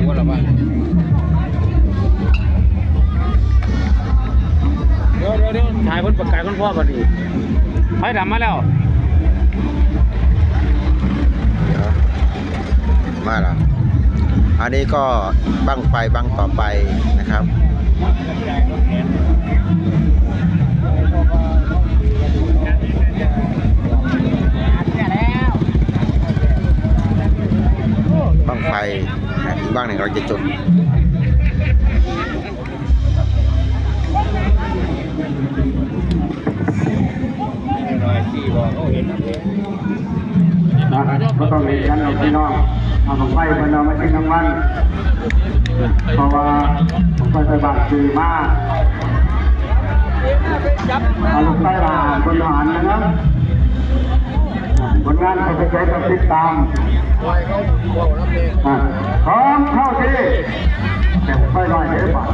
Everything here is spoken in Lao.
ດຽວໆໆ ຖ່າຍເພິ່ນປະກາດເພິ່ນພ້ອມບັດນີ້ ໄຟດັບມາແລ້ວ ມາແລ້ວ ອັນນີ້ກໍບັ້ງໄຟບັ້ງຕໍ່ໄປນະຄັບ ບັ້ງໄຟ ອ່າ ອີກບັ້ງໜຶ່ງເຮົາຈະຈຸດ ນະ ບໍ່ຕ້ອງເຮັດຫຍັງດອກພີ່ນ້ອງ ເອົາບັ້ງໄຟເພິ່ນເອົາມາກິນນຳກັນ ເພາະວ່າບັ້ງໄຟໄທບ້ານຊື້ມາ ເອົາລູກໄຟຫຼານເພິ່ນຫານນະຄັບ. ຜົນງານຂອງພວກເຮົາຕ້ອງຕິດຕາມ ອ່າ ຂອງເຂົ້າທີ່ ແຕ່ໄຟນ້ອຍເດ້ບາດ